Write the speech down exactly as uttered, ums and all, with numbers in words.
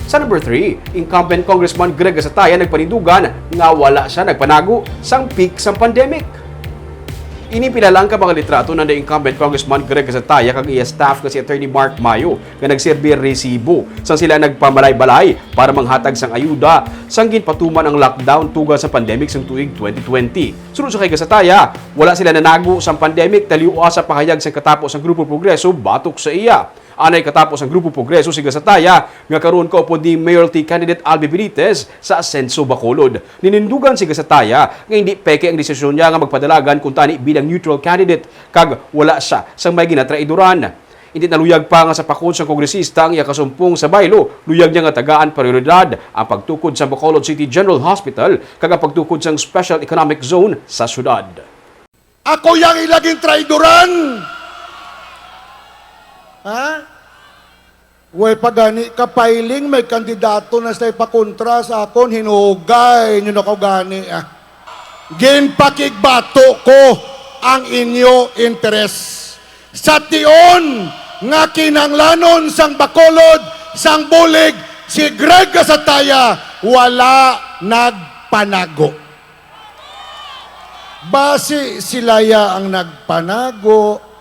Sa number three, incumbent Congressman Greg Gasataya nagpanindugan nga wala siya nagpanago sang peak sang pandemic. Ini pila lang ka mga litrato na ni incumbent Congressman Greg Gasataya kag iya staff nga si Attorney Mark Mayo nga nagserbi resibo sang sila nagpamalay-balay para manghatag sang ayuda sang ginpatuman ang lockdown tungod sa pandemic sang tuig twenty twenty. Sunod sa kay Gasataya, wala sila nanago sang pandemic, taliwa sa pahayag sang katapo sang Grupo Progreso batok sa iya. Anay katapo sang Grupo Progreso si Gasataya nga karon kaupod ni Mayoralty candidate Albi Benitez sa Asenso, Bacolod. Ninindugan si Gasataya nga hindi peke ang desisyon niya nga magpadalagan kuntani bilang neutral candidate kag wala siya sang may ginatraidoran. Hindi naluyag pa nga sapakon sang kongresista ang iya kasumpong sa baylo, luyag niya nga tagaan prioridad ang pagtukod sang Bacolod City General Hospital kag ang pagtukod sang Special Economic Zone sa syudad. Ako yang ila gintraidoran. Ha? Way pa gani ka filing, may kandidato na sila'y pakontra sa akon, hinugay nyo na ko gani, ah. Ginpakigbato ko ang inyo interes sa tion nga kinahanglanon sang Bacolod, sang bulig, si Greg Gasataya wala nagpanago. Basi sila ya ang nagpanago,